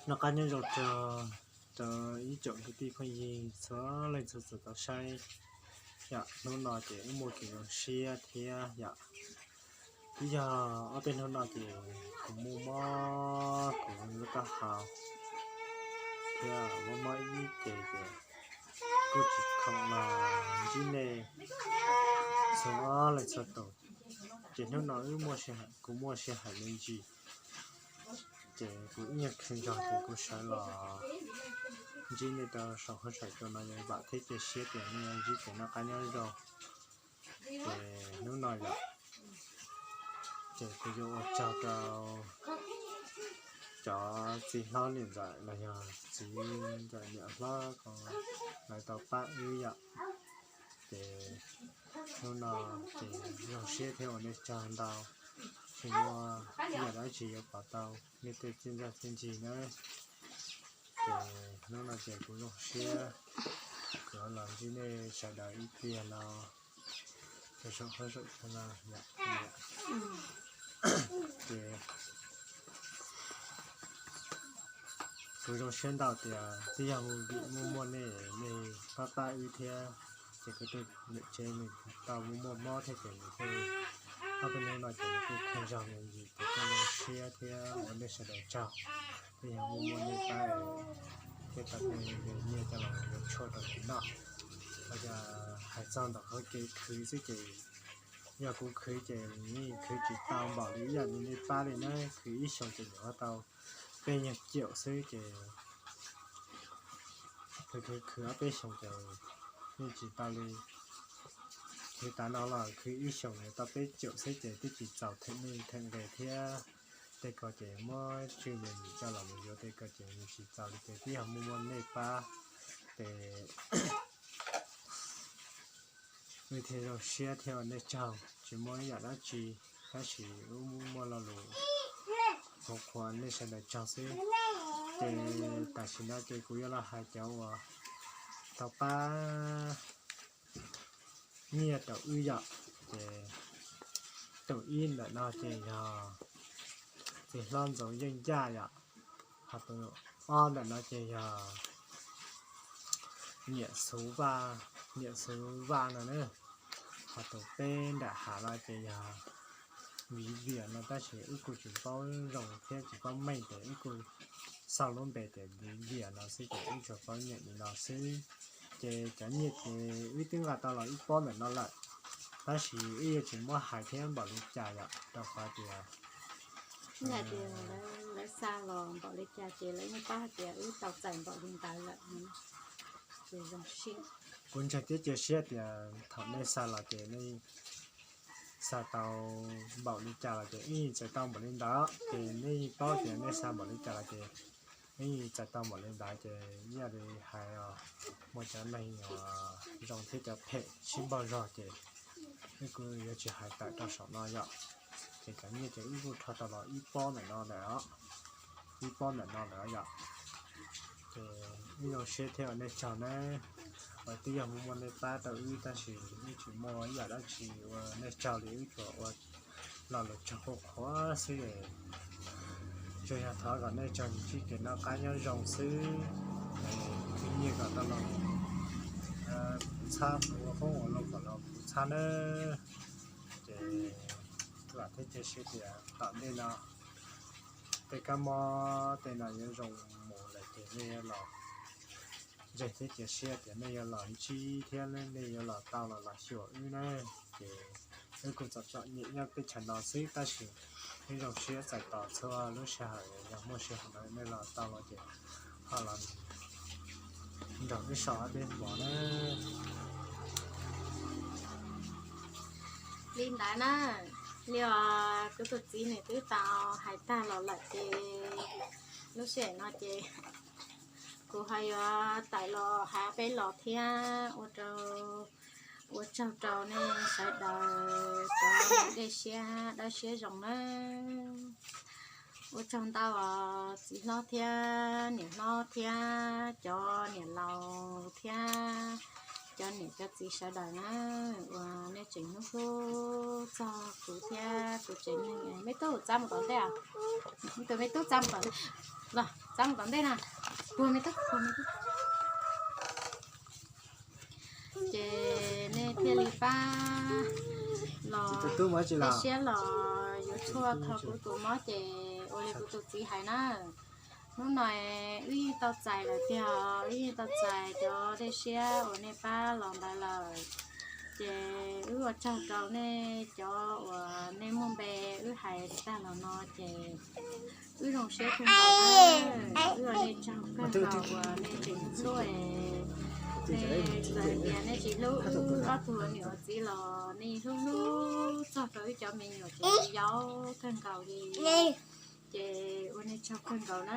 Noj qab nyob zoo rau, rau ib tsoom kwv tij phooj ywg txhua leej txhua tus tau saib yom. Hnub no ces wb muaj kev zoo siab thiab yom. Twb yog ob peb hnub no ces kuv muaj mob kuv lub taub hau thiab mob mob ib ce ces kuj tsis khoom los ntsib nej txhua leej txhua tus. Ces hnub no wb muaj sij hawm, kuv muaj sij hawm me ntsis ces kuv ib nyuag khwv ntsog ces kuv sawv los ntsib nej rau saum huab saum cua no yog vam thiab cia siab tias nej yuav ntsib kev noj qab nyob zoo. Ces hnub no yom, ces kuv yuav ua tsaug rau cov txiv hlob niam ntxawm los yog txiv ntxawm niam hlob ko lawv tau pab wb yom. Ces hnub no ces zoo siab thiab ua nej tsaug ntau, tsis muaj ib yam dab tsi yuav pov tau nej tej txiaj ntsig txiaj ntsig nawb. Ces hnub no ces kuv zoo siab kuv los ntsib nej sawv daws ib pliag no rau saum huab saum cua no. Ces kuv zoo siab ntau tias twb yog vim muaj muaj nej, nej pab pab wb thiab ces kuv tej niam tsev nws tau muaj muaj mob thiab ces nws thiaj, ob peb hnub no ces nws kuj khwv ntsog me ntsis ces kuj zoo siab thiab ua nej sawv daws tsaug. Twb yog muaj muaj nej pab thiab tau tej nyiaj coj los yuav tshuaj rau kuv noj. Hais txog ntawm qhov kev khwv xwb ces yog kuv khwv ces yeej khwv tsis tau npaum li ib yam li nej pab li na, khwv ib xyoos ces nyuam qhuav tau peb nyuag caum xwb ces khwv khwv khwv ob peb xyoos ces yeej tsis tau li. Khwv tas no los khwv ib xyoos yuav tau peb caum xwb ces twb tsis txaus them nuj them nqe thiab. Tej ko ces muab tswj me ntsis coj los mus yuav tej ko ces nws tsis txaus li ces twb yog muaj muaj nej pab ces wb thiaj zoo siab thiab ua nej tsaug, tsis muaj ib yam dab tsi, tab sis wb muaj lo lus qhuas qhuas nej sawv daws tsaug xwb. Ces tam sim no ces kuv yuav los hais cov uas tau pab nyiaj rau wb yom. Ces tus ib ntawm no ces yog txiv hlob Ntxoov Yeej Ncaj yom, ho tus ob ntawm no ces yog niam Xuv Vaj, niam Xuv Vaj no na, ho tus peb nram hav no ces yog Viv Viam no, tab sis wb kuj tsis paub zoo thiab tsis paub meej ces wb kuj xauj lub npe tias Viv Viam no xwb ces wb tsuas paub niam li no xwb. Ces cov nyiaj ces wb twb nqa tau los ib pob ntawm no lawm, tab sis wb yuav tsis muab hais thiab npaum li cas yom, rau qhov tias lawv xa los npaum li cas ces lawv yeej paub hais tias wb tau txais npaum li ntawd lawm. Ces zoo siab, kuv ntseeg thiab cia siab tias thaum nej xa los ces nej xa tau npaum li cas los ces wb yeej txais tau npaum li ntawd, ces nej yeej paub tias nej xa npaum li cas los ces wb yeej txais tau npaum li ntawd. Ces ib yam li hais os, muaj cov neeg uas zoo thiab cov phem sib npaug zog ces wb kuj yuav tsis hais tawm rau saum no yom. Ces cov nyiaj ces wb kuj rho tau los ib pob ntawm no lawm os, ib pob ntawm no lawm yom. Ces wb zoo siab thiab ua nej tsaug nawb, uas twb yog muaj muaj nej pab rau wb tab sis wb tsis muaj ib yam dab tsi ua nej tsaug li, wb tsuas ua lo lus tsaug qhuas qhuas xwb. Tsuas yog thov kom nej tsaug ntsib kev noj qab nyob zoo xwb, khwv nyiaj kom tau los puv txhab, ua qoob ua loo kom los puv txhab nawb. Ces vam thiab cia siab tias tom ntej no tej kab mob tej no yuav zoo mus lawm ces nej yuav los, ntseeg thiab cia siab tias nej yuav los ntsib thiab nej yuav los tau los los xyuas wb na. Ces wb kuj txom txom nyem nyob teb chaws no xwb tab sis wb zoo siab txais tos txhua lub sij hawm, yog muaj sij hawm no nej los tau los ces ho los nrog wb so ob peb hmos na. Li ntawd na, li os, kuv tus txiv nws twb tau hais tag los lawm ces lub sij hawm no ces kuv ho yuav tawm los hais peb los thiab ua rau, ua tsaug rau nej sawv daws cov dej siab dawb siab zoo na. Ua tsaug ntau os txiv hlob thiab niam hlob thiab cov niam laus thiab cov niam cov txiv sawv daws na, uas nej tseem hlub hlub txog kuv thiab kuv tsev neeg. Me tub txav mus tom ntej, tus me tub txav mus tom ntej los. Txav mus tom ntej na. Puag me tub, puag me tub. Ces nej thiaj li pab los, tej siab los yuav tshuaj kho kuv tus mob ces ua li kuv tus txiv hais na. Hnub no wb yeej tau txais lawm tiag, wb yeej tau txais cov dej siab uas nej pab los ntawd lawm. Ces wb ua tsaug rau nej cov uas nej muaj npe wb hais tag los no ces wb zoo siab kawg nkaus na. Wb ua nej tsaug kawg nkaus uas nej tseem hlub, nej txawm tias nej tsis hlub wb ob tug niam ua txiv los nej hlub hlub txog rau wb cov me nyuam tseem yau kawg nkaus li. Ces ua nej tsaug kawg nkaus na.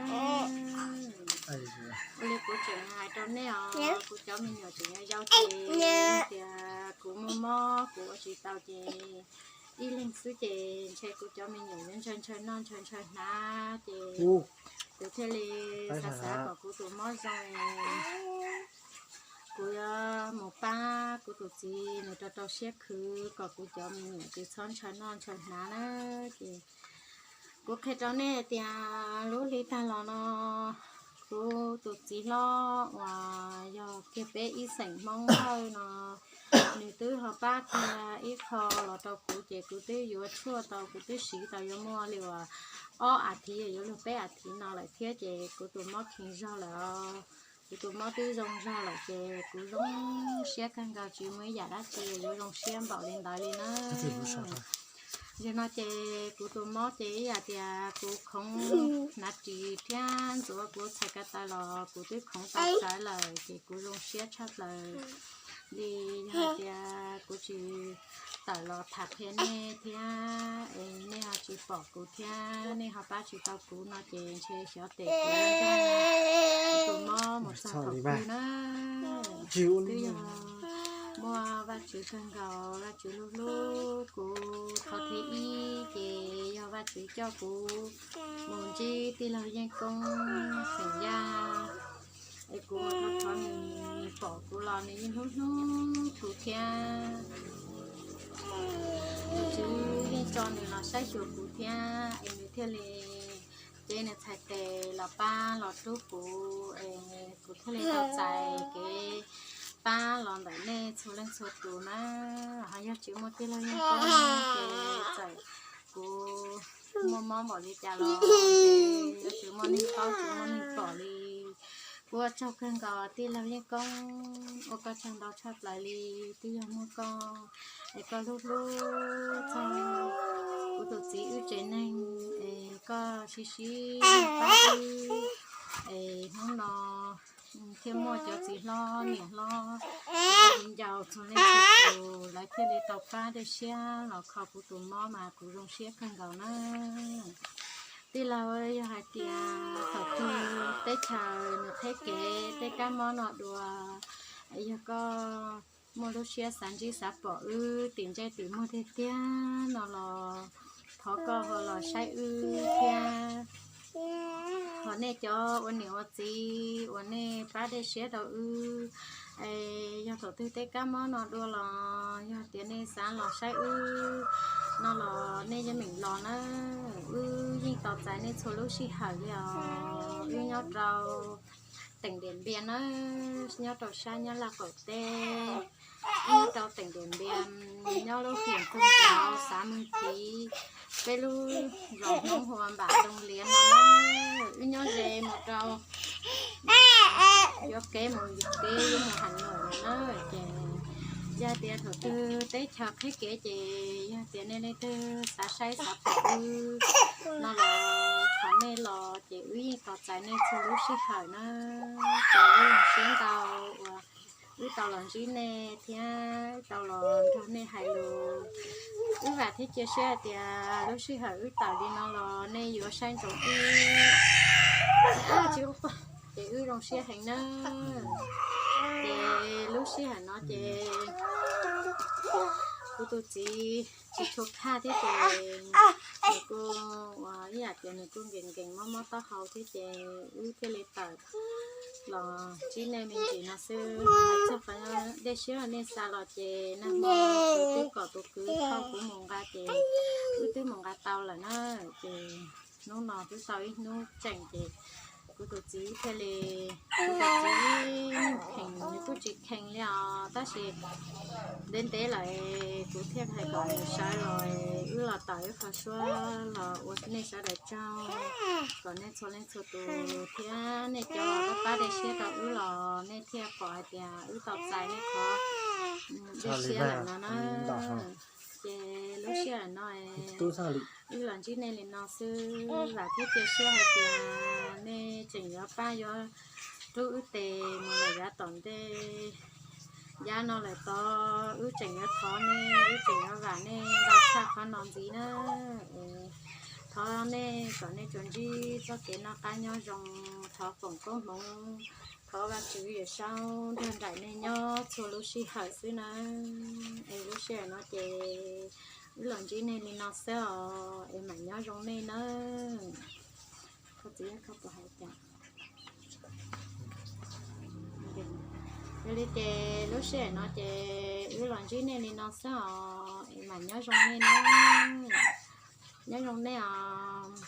Ua li kuv tseem hais rau nej os, kuv cov me nyuam tseem yau yau ces tias kuv muaj mob kuv ua tsis tau ces ib leeg xwb ces ntshe kuv cov me nyuam yuav ntshaw ntshaw noj ntshaw ntshaw hnav ces kuv thiaj li xav xav kom kuv tus mob zoo, kuv yuav mus pab kuv tus txiv nws rau rau siab khwv kom kuv cov me nyuam tsis txhob ntshaw noj ntshaw hnav na. Ces kuv qhia rau nej tias lub hli tag los no kuv tus txiv hlob uas yog kiag peb ib xeem Hmoob Hawj no, nws twb ho pab kiag ib qho los rau kuv ces kuv twb yuav tshuaj tau, kuv twb siv tau yuav muaj li uas ob as thiv yuav luag peb as thiv no lawm thiab ces kuv tus mob kheev zog lawm os. Kuv tus mob twb zoo zog lawm ces kuv zoo siab kawg nkaus, tsis muaj ib yam dab tsi yuav zoo siab npaum li ntawd li na. Yog no ces kuv tus mob ces ib yam tias kuv khoov hnav ris thiab ntxuav kuv txhais ko taw los kuv twb khoov tau tsawv lawm ces kuv zoo siab tshaj plaws li. Yog hais tias kuv tsis tawm los tham qhia nej thiab es nej ho tsis pom kuv thiab nej ho pab tsis tau kuv no ces ntshe xyov tes kuv tus mob mus txog thaum twg na. Twb yog muaj Vajtswv kawg nkaus, Vajtswv hlub hlub kuv qhov thib ib ces yog Vajtswv coj kuv mus ntsib tij laug Yeej Koob xeem Yaj es kuv mus thov thov nws, nws pom kuv los nws yeej hlub hlub kuv thiab. Vajtswv yeej tso nws los saib xyuas kuv thiab es nws thiaj li cev nws txhais tes los pab los hlub kuv es kuv thiaj li tau txais kev pab los ntawm nej txhua leej txhua tus na. Ho yog tsis muaj tij laug Yeej Koob ces txawm kuv muaj mob npaum li cas los ces yuav tsis muaj neeg paub tsis muaj neeg pom li. Kuv ua tsaug kawg nkaus tij laug Yeej Koob, ua koj tsaug ntau tshaj plaws li. Twb yog muaj koj es koj hlub hlub txog kuv tus txiv wb tsev neeg es koj sib sib pab wb es hnub no thiaj muaj cov txiv hlob niam hlob viv ncaus txhua leej txhua tus lawv thiaj li tau pab dej siab los kho kuv tus mob mas kuv zoo siab kawg nkaus na. Tij laug, yog hais tias thaum twg teb chaws nws qheb kev tej kab mob no dua, yog koj muaj lub siab xav ntsib xav pom wb tim ntsej tim muag tiag tiag no los thov koj ho los saib wb thiab. Ho nej cov ua niam ua txiv uas nej pab dej siab rau wb, es yog thaum twg tej kab mob no dua los yog tias nej xav los saib wb no los nej yeej meem los na. Wb yeej tos txais nej txhua lub sij hawm li os. Wb nyob rau teem Diam Npias na, nyob rau sab Nyab Laj qaum teb, nyob rau teem Diam Npias, nyob lub hiam Toog Kauv xav Mws Tiv, peb lub zos Hmoob hu ua Npam Toog Liav no na. Wb nyob ze mus rau yuav kev mus yuav kev yuav mus Has Nois na. Ces yog tias thaum twg teb chaws qheb kev ces yog tias nej leej twg xav saib xav pom wb no los thov nej los ces wb yeej tos txais nej txhua lub sij hawm na. Ces wb zoo siab ntau uas wb tau los ntsib nej thiab tau los nrog nej hais lus. Wb vam thiab cia siab hais tias lub sij hawm wb tawm li no los nej yuav saib ntsoov wb, tsis ua pog, ces wb zoo siab heev na. Ces lub sij hawm no ces kuv tus txiv tsis tshua khaj thiab ces nws kuj ua ib yam tias nws kuj nkees nkees mob mob taub hau thiab ces wb thiaj li tawm los ntsib nej me ntsis no xwb. Txog qhov dej siab nej xa los ces nag hmo kuv twb kom tus kwv thauj kuv mus nqa ces wb twb mus nqa tau lawm na. Ces hnub no twb tau ib hnub tseem ces Kuv tus txiv thiaj li, kuv tus txiv kheev nws kuj tsis kheev li os, tab sis ntev ntev lawm kuv thiaj hais kom nws sawv los, wb los tawm ib qho suab los ua nej sawv daws tsaug, kom nej txhua leej txhua tus thiab nej cov pab pab dej siab rau wb los nej thiaj pom hais tias wb tau txais nej qhov dej siab lawm no na. Ces lub sij hawm no wb los ntsib nej li no xwb, vam thiab cia siab hais tias nej tseem yuav pab yuav rub wb tes mus lawm yav tom ntej. Yav no lawm tod wb tseem yuav thov nej, wb tseem yuav vam nej ntau tshaj qhov no ntxiv na. Thov nej kom nej tsuas ntsib txoj kev noj qab nyob zoo, thov foom koob hmoov, thov Vajtswv Yawmsaub nrog nraim nej nyob txhua lub sij hawm xwb nawb. Es lub sij hawm no ces wb los ntsib nej li no xwb os, es mam nyob zoo nej nawb. Yog li ces lub sij hawm no ces wb los ntsib nej li no xwb os, es mam nyob zoo nej nawb. Nyob zoo nej os.